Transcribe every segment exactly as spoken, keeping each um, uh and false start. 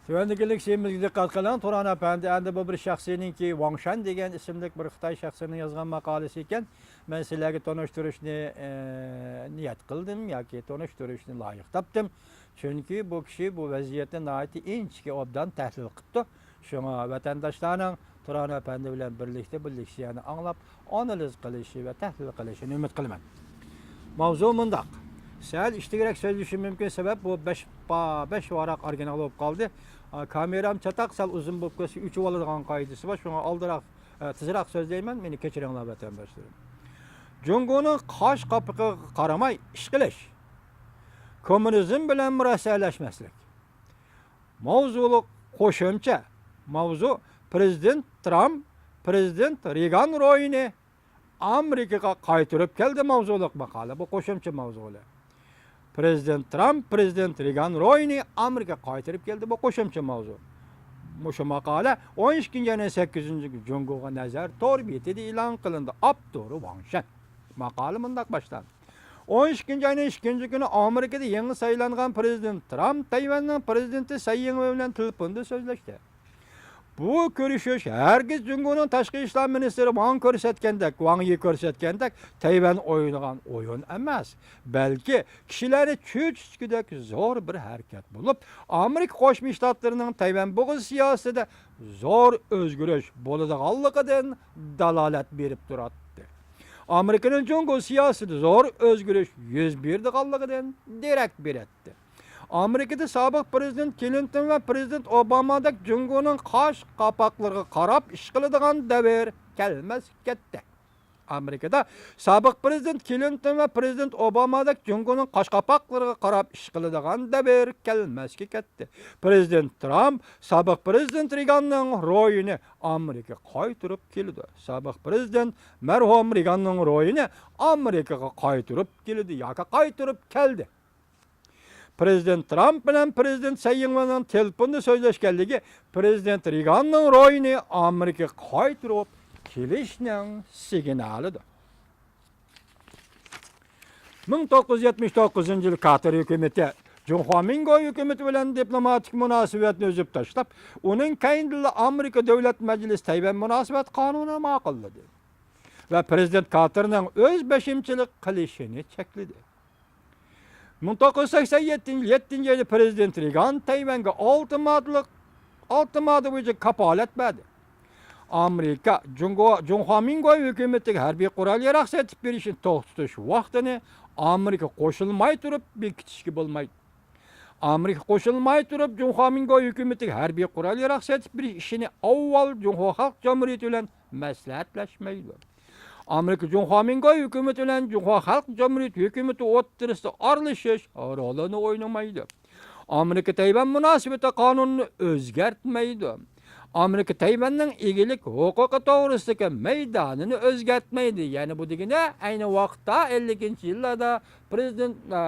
تۆۋەندىكى لېكسىيىمىزگە دىققەت قىلىڭ، تۇران ئەپەندى. ئەمدى بۇ بىر شەخسنىڭكى، ۋاڭ شەن دېگەن ئىسىملىك بىر خىتاي شەخسىنىڭ يازغان ماقالىسى ئىكەن. مەن سىلەرگە تونۇشتۇرۇشنى، ئە، نىيەت قىلدىم ياكى تونۇشتۇرۇشنى لايىق تاپتىم. چۈنكى بۇ كىشى بۇ ۋەزىيەتنى ناھايىتى ئىنچىكە ئوبدان تەھلىل قىپتۇ. شۇڭا ۋەتەنداشلارنىڭ تۇران ئەپەندى بىلەن بىرلىكتە بۇ لېكسىيەنى ئاڭلاپ، ئانالىز قىلىشى ۋە تەھلىل قىلىشىنى ئۈمىد قىلىمەن. ماۋزۇ مۇنداق. سەل ئىشتىكرەك سۆزلىشىم مۇمكىن، سەۋەب بۇ بەش پا-، بەش ۋاراق ئورىگىنال بولۇپ قالدى. ئا، كامېرام چاتاق سەل ئۇزۇن بولۇپ كەتسە ئۆچۈۋالىدىغان قائىدىسى بار، شۇڭا ئالدىراق، ئە، تېزراق سۆزلەيمەن، مېنى كېچىرىڭلار ۋەتەنداشلىرىم. جۇڭگونىڭ قاش قاپىقىغا قارىماي ئىش قىلىش. كوممۇنىزم بىلەن مۇرەسسەلەشمەسلىك. ماۋزۇلۇق قوشۇمچە ماۋزۇ: پىرېزىدېنت ترامپ پىرېزىدېنت رېگان روھىنى ئامېرىكىغا قايتۇرۇپ كەلدى ماۋزۇلۇق ماقالە. بۇ قوشۇمچە ماۋزۇلار. پىرېزىدېنت ترامپ پىرېزىدېنت رېگان روھىنى ئامېرىكىغا قايتۇرۇپ كەلدى. بۇ قوشۇمچە ماۋزۇ. مۇشۇ ماقالە ئون ئىككىنچى ئاينىڭ سەككىزىنچى كۈنى جۇڭگوغا نەزەر تور بېتىدە ئېلان قىلىندى. ئاپتورى ۋاڭ شەن. ماقالە مۇنداق باشلاندى. ئون ئىككىنچى ئاينىڭ ئىككىنچى كۈنى ئامېرىكىدا يېڭى سايلانغان پىرېزىدېنت ترامپ تەيۋەننىڭ پىرېزىدېنتى سەي يىڭۋېي بىلەن تېلېفوندا سۆزلەشتى. بۇ كۆرۈشۈش ھەرگىز جۇڭگونىڭ تاشقى ئىشلار مىنىستىرى ۋاڭ كۆرسەتكەندەك، ۋاڭ يى كۆرسەتكەندەك تەيۋەن ئوينىغان ئويۇن ئەمەس، بەلكى كىشىلەرنى چۆچۈتكۈدەك زور بىر ھەرىكەت بولۇپ، ئامېرىكا قوشما شتاتلىرىنىڭ تەيۋەن بوغۇز سىياسىتىدە زور ئۆزگىرىش بولىدىغانلىقىدىن دالالەت بېرىپ تۇراتتى. ئامېرىكىنىڭ جۇڭگو سىياسىتىدە زور ئۆزگىرىش يۈز بېرىدىغانلىقىدىن دېرەك بېرەتتى. ئامېرىكىدا سابىق پىرېزىدېنت كلىنتون ۋە پىرېزىدېنت ئوبامادەك جۇڭگونىڭ قاش قاپاقلىرىغا قاراپ ئىش قىلىدىغان دەۋر كەلمەسكە كەتتى. ئامېرىكىدا سابىق پىرېزىدېنت كلىنتون ۋە پىرېزىدېنت ئوبامادەك جۇڭگونىڭ قاش قاپاقلىرىغا قاراپ ئىش قىلىدىغان دەۋر كەلمەسكە كەتتى. پىرېزىدېنت ترامپ سابىق پىرېزىدېنت رېگاننىڭ روھىنى ئامېرىكىغا قايتۇرۇپ كېلىدۇ. سابىق پىرېزىدېنت مەرھۇم رېگاننىڭ روھىنى ئامېرىكىغا قايتۇرۇپ كېلىدۇ ياكى قايتۇرۇپ كەلدى. پىرېزىدېنت ترامپ بىلەن پىرېزىدېنت سەي يىڭۋېنىڭ تېلېفوندا سۆزلەشكەنلىكى پىرېزىدېنت رېگاننىڭ روھىنى ئامېرىكىغا قايتۇرۇپ كېلىشنىڭ سىگنالىدۇر. مىڭ توققۇز يۈز يەتمىش توققۇزىنچى يىلى كارتېر ھۆكۈمىتى جۇڭخۇا مىنگو ھۆكۈمىتى بىلەن دىپلوماتىك مۇناسىۋەتنى ئۈزۈپ تاشلاپ، ئۇنىڭ كەينىدىنلا ئامېرىكا دۆلەت مەجلىسى تەيۋەن مۇناسىۋەت قانۇنىنى ماقۇللىدى ۋە پىرېزىدېنت كارتېرنىڭ ئۆز بېشىمچىلىق قىلىشىنى چەكلىدى. مىڭ توققۇز يۈز سەكسەن يەتتىنچى يىل يەتتىنچى ئايدا پىرېزىدېنت رېگان تەيۋەنگە ئالتە ماددىلىق، ئالتە ماددا بويىچە كاپالەت بەردى. ئامېرىكا جۇڭگو، جۇڭخۇا مىنگو ھۆكۈمىتىگە ھەربىي قورال ياراغ سېتىپ بېرىشنى توختىتىش ۋاقتىنى ئامېرىكا قوشۇلماي تۇرۇپ بېكىتىشكە بولمايدۇ. ئامېرىكا قوشۇلماي تۇرۇپ جۇڭخۇا مىنگو ھۆكۈمىتىگە ھەربىي قورال ياراغ سېتىپ بېرىش ئىشىنى ئاۋۋال جۇڭخۇا خەلق جۇمھۇرىيىتى بىلەن مەسلىھەتلەشمەيدۇ. ئامېرىكا جۇڭخۇا مىنگو ھۆكۈمىتى بىلەن جۇڭخۇا خەلق جۇمھۇرىيىتى ھۆكۈمىتى ئوتتۇرىسىدا ئارىلىشىش رولىنى ئوينىمايدۇ. ئامېرىكا تەيۋەن مۇناسىۋىتى قانۇنىنى ئۆزگەرتمەيدۇ. ئامېرىكا تەيۋەننىڭ ئىگىلىك ھوقۇقى توغرىسىدىكى مەيدانىنى ئۆزگەرتمەيدۇ. يەنى بۇ دېگىنى ئەينى ۋاقىتتا ئەللىكىنچى يىللاردا پىرېزىدېنت، ئە،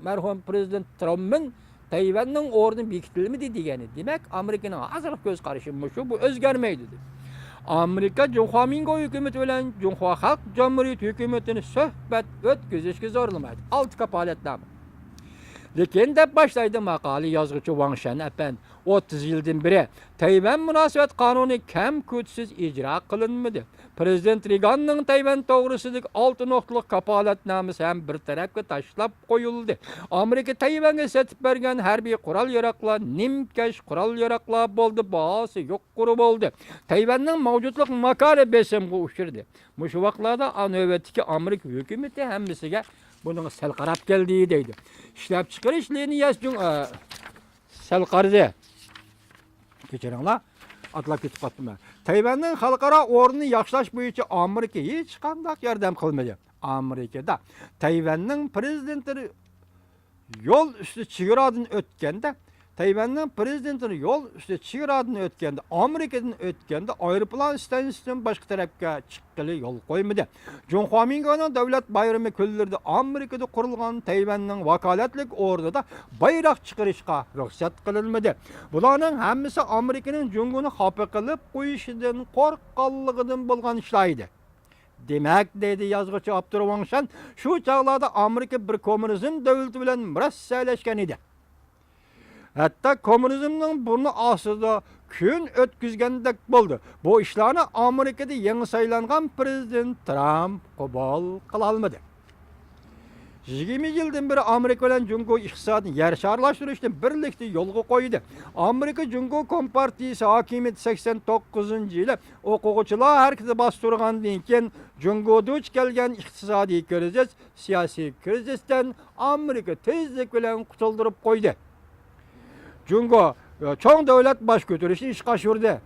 مەرھۇم پىرېزىدېنت ترامپمىن تەيۋەننىڭ ئورنى بېكىتىلمىدى دېگەنى. دېمەك، ئامېرىكىنىڭ ھازىرقى كۆز قارىشى مۇشۇ، بۇ ئۆزگەرمەيدۇ دېدى. ئامېرىكا جۇڭخۇا مىنگو ھۆكۈمىتى بىلەن جۇڭخۇا خەلق جۇمھۇرىيىتى ھۆكۈمىتىنى سۆھبەت ئۆتكۈزۈشكە زورلىمايدۇ. ئالتە كاپالەتنامە. لېكىن دەپ باشلايدۇ ماقالە يازغۇچى ۋاڭ شەن ئەپەندى، ئوتتۇز يىلدىن بېرى تەيۋەن مۇناسىۋەت قانۇنى كەم-كۆتىسىز ئىجرا قىلىنمىدى. پىرېزىدېنت رېگاننىڭ تەيۋەن توغرىسىدىكى ئالتە نۇقتىلىق كاپالەتنامىسى ھەم بىر تەرەپكە تاشلاپ قويۇلدى. ئامېرىكا تەيۋەنگە سېتىپ بەرگەن ھەربىي قورال-ياراغلار نىمكەش قورال-ياراغلار بولدى، باھاسى يۇقىرى بولدى. تەيۋەننىڭ مەۋجۇتلۇق ماكانى بېسىمغا ئۇچرىدى. مۇشۇ ۋاقىتلاردا نۆۋەتتىكى ئامېرىكا ھۆكۈمىتى ھەممىسىگە بۇنىڭغا سەل قاراپ كەلدى دەيدۇ. ئىشلەپچىقىرىش لىنىيەسى جۇڭ-، ئە، سەل قارىدى. كەچۈرۈڭلار، ئاتلاپ كېتىپ قاپتىمەن. تەيۋەننىڭ خەلقئارا ئورنىنى ياخشىلاش بويىچە ئامېرىكا ھېچقانداق ياردەم قىلمىدى. ئامېرىكىدا تەيۋەننىڭ پىرېزىدېنتى يول ئۈستى چېگرادىن ئۆتكەندە، تەيۋەننىڭ پىرېزىدېنتىنى يول ئۈستى چېگرادىن ئۆتكەندە، ئامېرىكىدىن ئۆتكەندە ئايروپىلان ئىستانسىسىدىن باشقا تەرەپكە چىققىلى يول قويمىدى. جۇڭخۇا مىنگونىڭ دۆلەت بايرىمى كۈنلىرىدە ئامېرىكىدا قۇرۇلغان تەيۋەننىڭ ۋاكالەتلىك ئورنىدا بايراق چىقىرىشقا رۇخسەت قىلىنمىدى. بۇلارنىڭ ھەممىسى ئامېرىكىنىڭ جۇڭگونى خاپا قىلىپ قويۇشىدىن قورققانلىقىدىن بولغان ئىشلار ئىدى. دېمەك، دەيدۇ يازغۇچى ئاپتور ۋاڭ شەن، شۇ چاغلاردا ئامېرىكا بىر كوممۇنىزم دۆلىتى بىلەن مۇرەسسەلەشكەن ئىدى. ھەتتا كوممۇنىزمنىڭ بۇرنى ئاستىدا كۈن ئۆتكۈزگەندەك بولدى. بۇ ئىشلارنى ئامېرىكىدا يېڭى سايلانغان پرېزىدېنت ترامپ قوبۇل قىلالمىدى. يىگىرمە يىلدىن بېرى ئامېرىكا بىلەن جۇڭگو ئىقتىسادنى يەر شارلاشتۇرۇشنى بىرلىكتە يولغا قويدى. ئامېرىكا جۇڭگو كومپارتىيىسى ھاكىمىيىتى سەكسەن توققۇزىنچى يىلى ئوقۇغۇچىلار ھەرىكىتى باستۇرغاندىن كېيىن، جۇڭگو دۇچ كەلگەن ئىقتىسادىي كىرىزىس، سىياسىي كىرىزىستىن ئامېرىكا تېزلىك بىلەن قۇتۇلدۇرۇپ قويدى. جۇڭگو، ئە، چوڭ دۆلەت باش كۆتۈرۈشنى ئىشقا ئاشۇردى.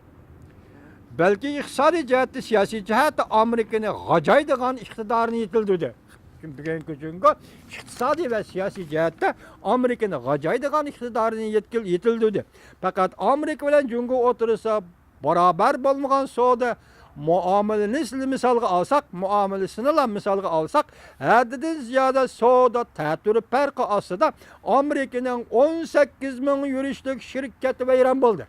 بەلكى ئىقتىسادىي جەھەتتە، سىياسىي جەھەتتە ئامېرىكىنى غاجايدىغان ئىقتىدارىنى يېتىلدۈردى. چۈنكى بۈگۈنكى جۇڭگو ئىقتىسادىي ۋە سىياسىي جەھەتتە ئامېرىكىنى غاجايدىغان ئىقتىدارىنى يەتكىل-، يېتىلدۈردى. پەقەت ئامېرىكا بىلەن جۇڭگو ئوتتۇرىسىدا بارابەر بولمىغان سودا مۇئامىلىسىنى مىسالغا ئالساق، مۇئامىلىسىنىلا مىسالغا ئالساق، ھەددىدىن زىيادە سودا تەتۈر پەرقى ئاستىدا ئامېرىكىنىڭ ئون سەككىز مىڭ يۈرۈشلۈك شىركەت ۋەيران بولدى.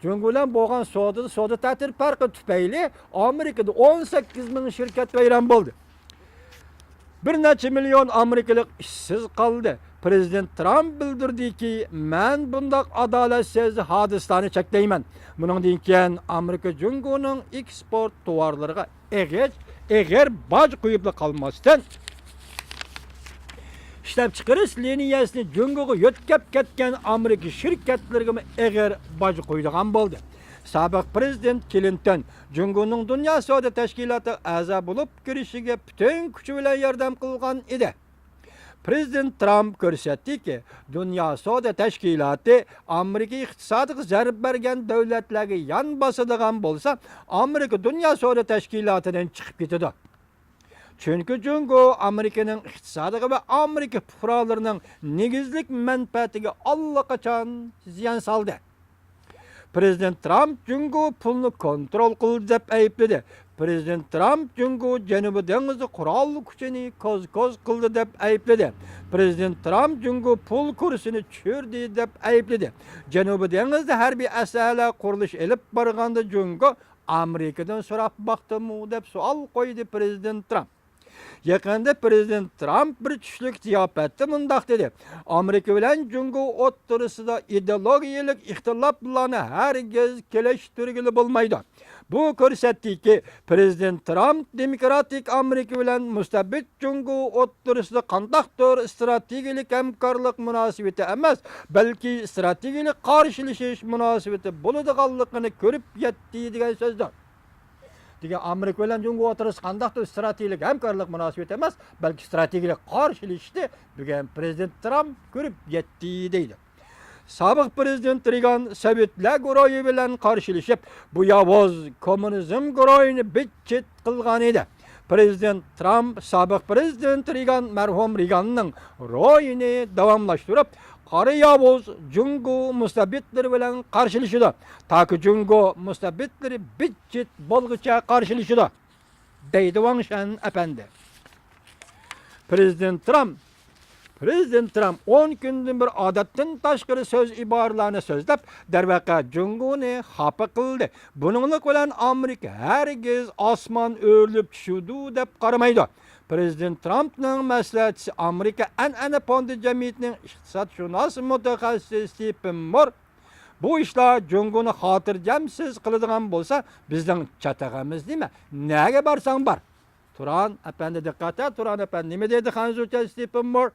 جۇڭگو بىلەن بولغان سودىدا سودا تەتۈر پەرقى تۈپەيلى ئامېرىكىدا ئون سەككىز مىڭ شىركەت ۋەيران بولدى. بىر نەچچە مىليون ئامېرىكىلىق ئىشسىز قالدى. پرېزىدېنت ترامپ بىلدۈردىكى، مەن بۇنداق ئادالەتسىز ھادىسىلەرنى چەكلەيمەن. بۇنىڭدىن كېيىن ئامېرىكا جۇڭگونىڭ ئېكسپورت توۋارلىرىغا ئېغىر، ئېغىر باج قويۇپلا قالماستىن، ئىشلەپچىقىرىش لىنىيەسىنى جۇڭگوغا يۆتكەپ كەتكەن ئامېرىكا شىركەتلىرىگىمۇ ئېغىر باج قويىدىغان بولدى. سابىق پرېزىدېنت كلىنتون جۇڭگونىڭ دۇنيا سودا تەشكىلاتىغا ئەزا بولۇپ كىرىشىگە پۈتۈن كۈچى بىلەن ياردەم قىلغان ئىدى. پرېزىدېنت ترامپ كۆرسەتتىكى، دۇنيا سودا تەشكىلاتى ئامېرىكا ئىقتىسادىغا زەربە بەرگەن دۆلەتلەرگە يان باسىدىغان بولسا، ئامېرىكا دۇنيا سودا تەشكىلاتىدىن چىقىپ كېتىدۇ. چۈنكى جۇڭگو ئامېرىكىنىڭ ئىقتىسادىغا ۋە ئامېرىكا پۇقرالىرىنىڭ نېگىزلىك مەنپەئەتىگە ئاللىقاچان زىيان سالدى. پرېزىدېنت ترامپ جۇڭگو پۇلنى كونترول قىلدى دەپ ئەيىبلىدى. پرېزىدېنت ترامپ جۇڭگو جەنۇبىي دېڭىزدا قورال كۈچىنى كوز-كوز قىلدى دەپ ئەيىبلىدى. پرېزىدېنت ترامپ جۇڭگو پۇل كۇرسىنى چۈشۈردى دەپ ئەيىبلىدى. جەنۇبىي دېڭىزدا ھەربىي ئەسلىھەلەر قۇرۇلۇشى ئېلىپ بارغاندا جۇڭگو ئامېرىكىدىن سوراپ باقتىمۇ دەپ سوئال قويدى پرېزىدېنت ترامپ. يېقىندا پرېزىدېنت ترامپ بىر چۈشلۈك زىياپەتتە مۇنداق دېدى، ئامېرىكا بىلەن جۇڭگو ئوتتۇرىسىدا ئىدېئولوگىيەلىك ئىختىلاپلارنى ھەرگىز كېلىشتۈرگىلى بولمايدۇ. بۇ كۆرسەتتىكى، پرېزىدېنت ترامپ دېموكراتىك ئامېرىكا بىلەن مۇستەبىت جۇڭگو ئوتتۇرىسىدا قانداقتۇر ئىستراتېگىيەلىك ھەمكارلىق مۇناسىۋىتى ئەمەس، بەلكى ئىستراتېگىيەلىك قارشىلىشىش مۇناسىۋىتى بولىدىغانلىقىنى كۆرۈپ يەتتى دېگەن سۆزدۇر. دېگەن ئامېرىكا بىلەن جۇڭگو ئوتتۇرىسىدا قانداقتۇر ئىستراتېگىيەلىك ھەمكارلىق مۇناسىۋىتى ئەمەس، بەلكى ئىستراتېگىيەلىك قارشىلىشىشنى بۈگۈن پرېزىدېنت ترامپ كۆرۈپ يەتتى دەيدۇ. سابىق پرېزىدېنت رېيگان سوۋېتلەر گۇرۇھى بىلەن قارشىلىشىپ، بۇ ياۋۇز كوممۇنىزم گۇرۇھىنى بىت-چىت قىلغان ئىدى. پرېزىدېنت ترامپ سابىق پرېزىدېنت رېيگان، مەرھۇم رېيگاننىڭ روھىنى داۋاملاشتۇرۇپ، قارا ياۋۇز جۇڭگو مۇستەبىتلىرى بىلەن قارشىلىشىدۇ، تاكى جۇڭگو مۇستەبىتلىرى بىت-چىت بولغۇچە قارشىلىشىدۇ، دەيدۇ ۋاڭ شەن ئەپەندى. پرېزىدېنت ترامپ، پرېزىدېنت ترامپ ئون كۈندىن بىر ئادەتتىن تاشقىرى سۆز ئىبارىلەرنى سۆزلەپ، دەرۋەقە جۇڭگونى خاپا قىلدى. بۇنىڭلىق بىلەن ئامېرىكا ھەرگىز ئاسمان ئۆرۈلۈپ چۈشىدۇ دەپ قارىمايدۇ. پرېزىدېنت ترامپنىڭ مەسلىھەتچىسى، ئامېرىكا ئەنئەنە فوندى جەمئىيىتىنىڭ ئىقتىساد شۇناسى مۇتەخەسسىسى ستېفېن مور، بۇ ئىشلار جۇڭگونى خاتىرجەمسىز قىلىدىغان بولسا، بىزنىڭ چاتىقىمىز نېمە؟ نەگە بارساڭ بار. تۇران ئەپەندى، دىققەت! تۇران ئەپەندى نېمە دەيدۇ خەنزۇچە ستېفېن مور؟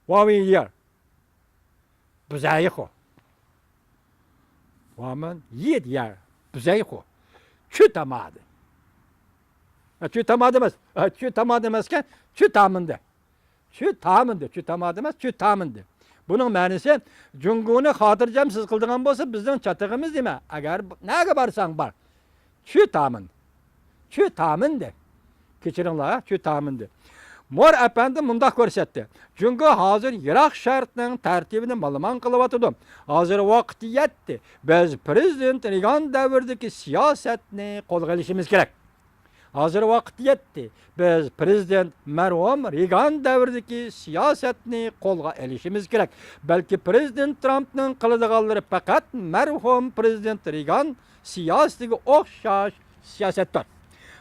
我们也不在乎。我们也不在乎。去他妈的！ھە، چۈ تامادە ئەمەس. ھە، چۈ تامادە ئەمەسكەن، چۈ تامىندى. چۈ تامىندى، چۈ تامادە ئەمەس، چۈ تامىندى. بۇنىڭ مەنىسى، جۇڭگونى خاتىرجەمسىز قىلىدىغان بولسا، بىزنىڭ چاتىقىمىز نېمە؟ ئەگەر ب-، نەگە بارساڭ بار. چۈ تامىن. چۈ تامىندى. كەچۈرۈڭلار، چۈ تامىندى. مور ئەپەندى مۇنداق كۆرسەتتى. جۇڭگو ھازىر يىراق شەرقنىڭ تەرتىپىنى مالىمان قىلىۋاتىدۇ. ھازىر ۋاقىت يەتتى. بىز پرېزىدېنت رېيگان دەۋرىدىكى سىياسەتنى قولغا ئېلىشىمىز كېرەك. ھازىر ۋاقىت يەتتى. بىز پرېزىدېنت مەرھۇم رېيگان دەۋرىدىكى سىياسەتنى قولغا ئېلىشىمىز كېرەك. بەلكى پرېزىدېنت ترامپنىڭ قىلىدىغانلىرى پەقەت مەرھۇم پرېزىدېنت رېيگان سىياسىتىگە ئوخشاش سىياسەتتۇر.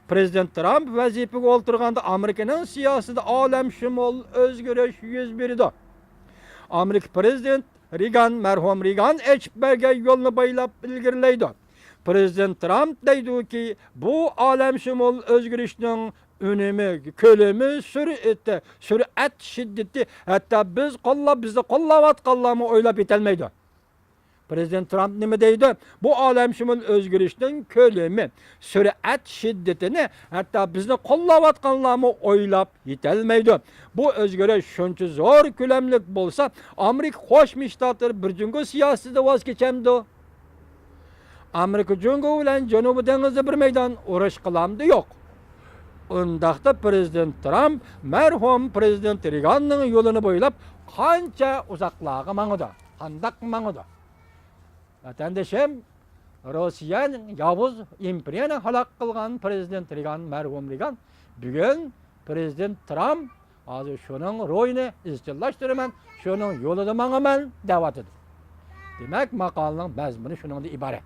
پرېزىدېنت ترامپ ۋەزىپىگە ئولتۇرغاندا ئامېرىكىنىڭ سىياسىتىدە ئالەمشۇمۇل ئۆزگىرىش يۈز بېرىدۇ. ئامېرىكا پرېزىدېنت رېگان، مەرھۇم رېگان ئېچىپ بەرگەن يولنى بويلاپ ئىلگىرىلەيدۇ. پرېزىدېنت ترامپ دەيدۇكى، بۇ ئالەمشۇمۇل ئۆزگىرىشنىڭ ئۈنۈمى، كۆلىمى، سۈرئىتى، سۈرئەت شىددىتى، ھەتتا بىز قوللاپ، بىزنى قوللاۋاتقانلارمۇ ئويلاپ يېتەلمەيدۇ. پرېزىدېنت ترامپ نېمە دەيدۇ؟ بۇ ئالەمشۇمۇل ئۆزگىرىشنىڭ كۆلىمى، سۈرئەت شىددىتىنى ھەتتا بىزنى قوللاۋاتقانلارمۇ ئويلاپ يېتەلمەيدۇ. بۇ ئۆزگىرىش شۇنچە زور كۆلەملىك بولسا، ئامېرىكا قوشما شتاتلىرى بىر جۇڭگو سىياسىتىدە ۋاز كېچەمدۇ؟ ئامېرىكا جۇڭگو بىلەن جەنۇبىي دېڭىزدا بىر مەيدان ئۇرۇش قىلامدۇ؟ يوق. ئۇنداقتا پرېزىدېنت ترامپ مەرھۇم پرېزىدېنت رېگاننىڭ يولىنى بويلاپ قانچە ئۇزاقلارغا ماڭىدۇ؟ قانداق ماڭىدۇ؟ ۋەتەندىشىم، روسىيەنىڭ ياۋۇز ئىمپېرىيەنى ھالاك قىلغان پرېزىدېنت رېگان، مەرھۇم رېگان، بۈگۈن پرېزىدېنت ترامپ، ھازىر شۇنىڭ روھىنى ئىزچىللاشتۇرىمەن، شۇنىڭ يولىدا ماڭىمەن دەۋاتىدۇ. دېمەك، ماقالىنىڭ مەزمۇنى شۇنىڭدىن ئىبارەت.